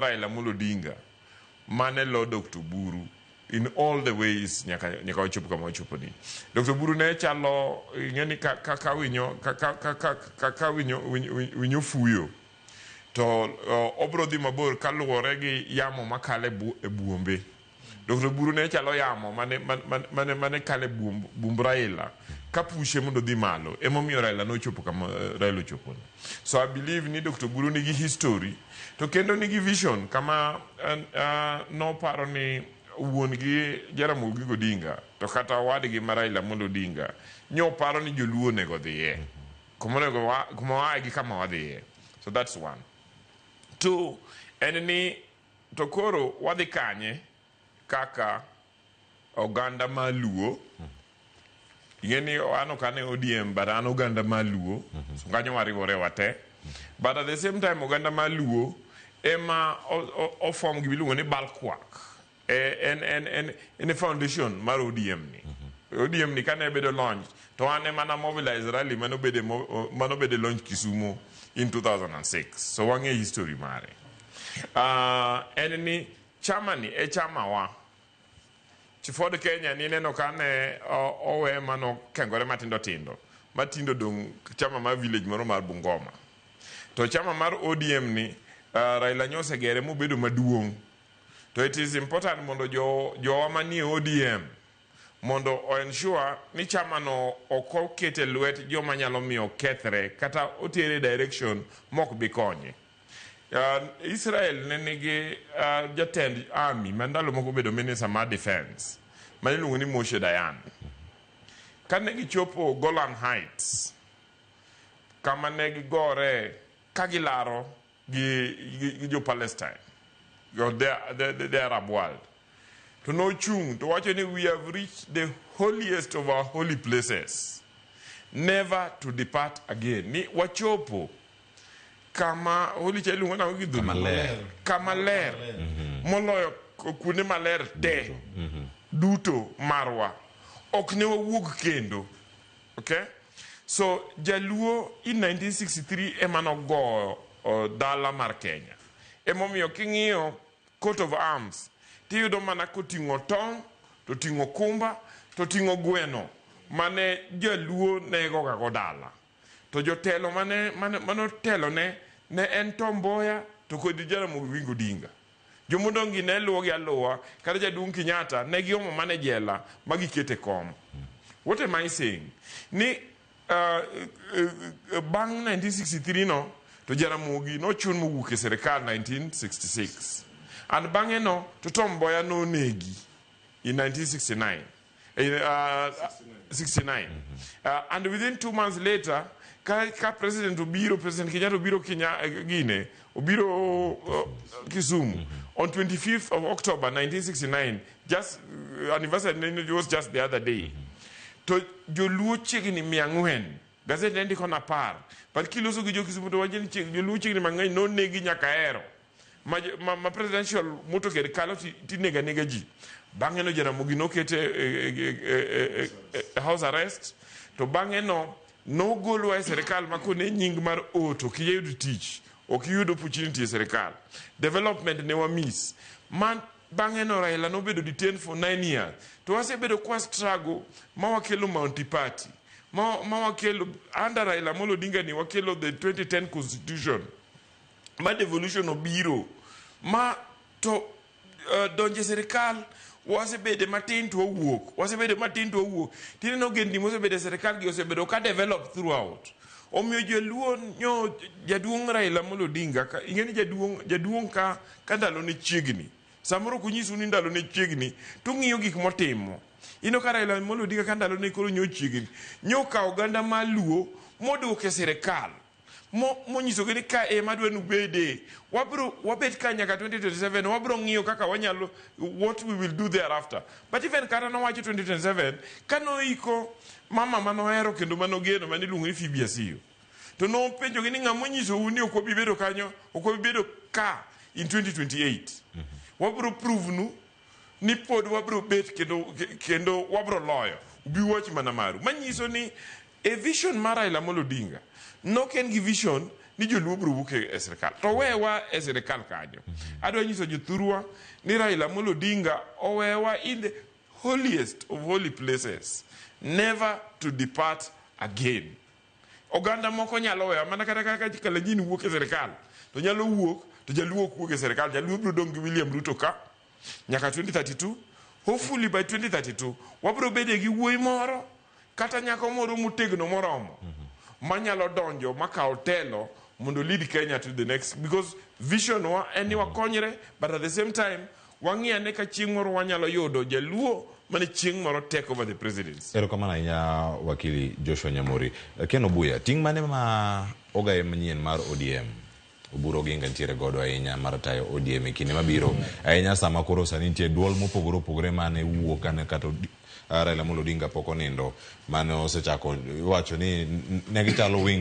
Raila Amolo Odinga mane lo Dr. Oburu in all the ways nyaka wachopo kama wachopo ni. Dr. Oburu ne chalo ing'e ni ka winyo ka winyo fuyo to obro dhi mabor kaluwore gi yamo makale e buombe. Dr. Oburu ne chalo yamo mane kale bumb Raila ka pushe mondo odhi malo. Emomiyo Raila nochopo kama Raila ochopo ni. So I believe ni Dr. Oburu nigi history to kendo nigi vision kama noparo ni wuon gi Jaramogi Oginga Odinga to kata owadgi ma Raila Amolo Odinga nyoparo ni joluo onego dhiye. Kuma onego kuma waaye gi kama wadhiye. So that's one. Two, en ni to koro wadhi kanye kaka oganda ma Luo. Ing'e ni an ok an e ODM but an oganda ma Luo. So kanyo wariwore wate. But at the same time oganda ma Luo ema oform gima iluongo ni Balkwak. En e foundation mar ODM ni. ODM ni kane bedo launch to an ema na mobilize rally manobedo launch Kisumu in 2006. So wang'e history mare. En ni chama ni e chama wa. Ford Kenya ni neno kane owe mano kengore matindo tindo. Matindo dong chama mar village moro mar Bungoma. To chama mar ODM ni Raila nyosegere mobedo maduong'. To it is important mondo jowa manie ODM mondo o ensure ni chama no ok okete lwet joma nyalo miyo kethre kata otere direction mok bi konye. Israel ne nigi jatend army ma ndalo moko obedo minister mar defense ma iluongo ni Moshe Dayan. Kane gichopo Golan Heights kama ne gigore ka gilaro gi jo Palestine, the Arab world. To nochung' to wacho ni we have reached the holiest of our holy places, never to depart again. Ni wachopo kama holy cha iluongo nang'o gi dholuo? Kama ler. Kama ler. Moloyo kuonde maler te. Duto marwa. Ok ne wawuog kendo. Okay? So Jaluo in 1963 ema nogoyo dala mar Kenya. Emomiyo king'iyo coat of arms tiyudo mana koting'o tong' to ting'o kumba to ting'o gweno mane Jaluo ne goga go dala. To jotelo mane otelo ne en Tom Mboya to kod Jaramogi Oginga Odinga. Jomodong' gi ne luwogi aluwa kata jaduong' Kenyatta ne giomo mana e jela ma gikete kom. What am I saying? Ni bang' 1963 no to Jaramogi nochun mowuok e sirikal 1966. And bang'e no to Tom Mboya nonegi in 1969. In 69. And within 2 months later, ka President obiro, President Kenyatta obiro Kenya, gine, obiro Kisumu on 25th of October 1969, just anniversary was just the other day. To joluo chiegni 400, gazet ne ndiko na 10, but kiloso gi jo Kisumu to wacho ni joluo chiegni mang'eny nonegi nyaka Ahero. Ma presidential motorcade kalo tinego anega ji. Bang'e no Jaramogi nokete e house arrest, to bang'e no nogolwa e sirikal ma kone nying mar O to ok iyud tich, ok iyud opportunity e sirikal. Development ne wa miss. Man bang'e no Raila nobedo detained for 9 years. To wasebedo kwa struggle ma wakelo Multi Party. Ma wakelo under Raila Amolo Odinga ni wakelo the 2010 constitution. Ma devolution obiro ma to donje sirikal wasebede matin to wawuok, wasebede matin to wawuok. Tineno ogendni mosebede e sirikal gi osebedo ka develop throughout. Omiyo joluo nyo jaduong' Raila Amolo Odinga ka ing'e ni jaduong' ka ndalo ne chiegni. Samoro ok onyisu ni ndalo ne chiegni to ong'iyo gik motimo. Ineno ka Raila Amolo Odinga ka ndalo ne koro nyo chiegni, nyo okawo oganda mar Luo moduoke e sirikal. Monyisogi ni ka ema adwa ni ubede, wabro wabet ka nyaka 2027, wabro ng'iyo kaka wanyalo, what we will do thereafter. But even kata nowacho 2027, ka noiko mama manohero kendo manogeno mane iluongo ni Phoebe Asiyo, to nopenjogi ni ng'ama onyisou ni ok wabi bedo kanyo, ok wabi bedo ka in 2028. Wabro prove nu ni pod wabro bet kendo wabro loyo. Ubi wach mana maru. Manyiso ni e vision mar Raila Amolo Odinga, nok en gi vision ni joluo biro wuok e sirkal to wewa e sirkal kanyo. Adwa nyiso jothurwa ni Raila Amolo Odinga owewa in the holiest of holy places, never to depart again. Oganda moko nyalo wewa mana kata kaka Kalenjin wuok e sirkal to nyalo wuok to jaluo ok wuok e sirkal. Jaluo biro dong' gi William Ruto ka nyaka 2032. Hopefully by 2032 wabiro bede gi wuoyi moro kata nyako moro motegno moromo manyalo donjo makaw telo mondo lead Kenya to the next, because vision wa en ni wakonyre, but at the same time wang'i ane ka chieng' moro wanyalo yudo jaluo mane chieng' moro take over the presidency. Erokamano ahinya wakili Joshua Nyamori. Ken Obuya, ting' mane ma ogaye manyien mar ODM Oburu Oginga nitiere godo ahinya mar tayo ODM e kinde mabiro, ahinya sama koro sani nitie duol mopogore opogore mane wuok kane kata Raila Amolo Odinga pok onindo, mane osechako iwacho ni ne gichalo wing